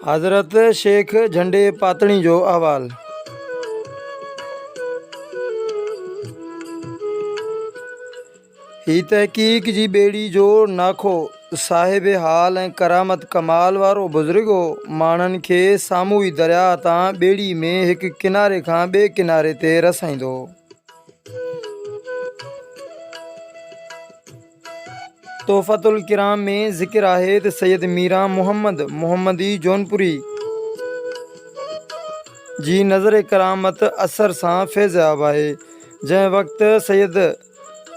حضرت شيخ جهنڊي پاتڻي جو احوال. هي تحقيق جي ٻيڙي جو ناکو، صاحب حال ۽ ڪرامت ڪمال وارو بزرگ هو. ماڻهن کي ساموئي درياهه تان ٻيڙي ۾ هڪ ڪناري کان ٻئي ڪناري تي رسائيندو هو. تحفة الڪرام ۾ ذڪر آهي ته سيد ميران محمد محمدي جونپوري جي نظر ڪرامت اثر سان فيضياب آهي. جنهن وقت سيد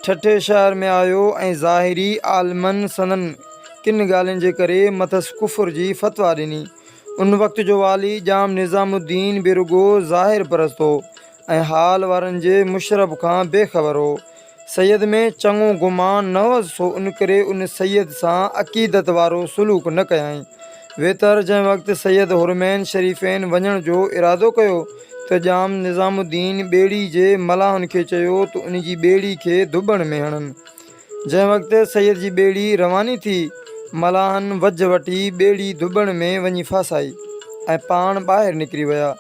ٺٽي شهر ۾ آيو ۽ ظاهري عالمن سندن ڪن ڳالهين جي ڪري مٿس ڪفر جي فتويٰ ڏني. ان وقت جو والي ڄام نظام الدين به رڳو ظاهر پرست هو ۽ حال وارن جي مشرب کان بي خبر هو. سيد ۾ چڱو گمان نه هئس سو ان ڪري ان سيد سان عقيدت وارو سلوڪ نه ڪيائين. ويتر جنهن وقت سيد حرمين شريفين وڃڻ جو ارادو ڪيو ته ڄام نظام الدين ٻيڙي جي ملاحن کي چيو ته ان جي ٻيڙي کي ڌٻڻ ۾ هڻن. جنهن وقت سيد جي ٻيڙي رواني ٿي، ملاحن وجهه وٺي ٻيڙي ڌٻڻ ۾ وڃي ڦاسائي ۽ پاڻ ٻاهر نڪري ويا.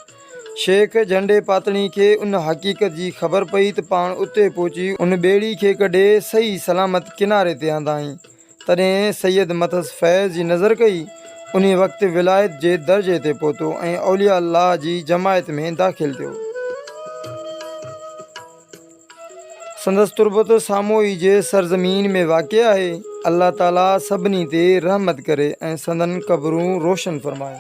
شيخ جهنڊي پاتڻي کي ان حقيقت جي خبر پئي ته پاڻ اتي پهچي ان ٻيڙي کي ڪڍي صحيح سلامت ڪناري تي آندائين. تڏهن سيد مٿس فيض جي نظر ڪئي. انهي وقت ولايت جي درجي تي پهتو ۽ اولياء الله جي جماعت ۾ داخل ٿيو. سندس تربت ساموئي جي سرزمين ۾ واقع آهي. الله تعاليٰ سڀني تي رحمت ڪري ۽ سندن قبرون روشن فرمائي.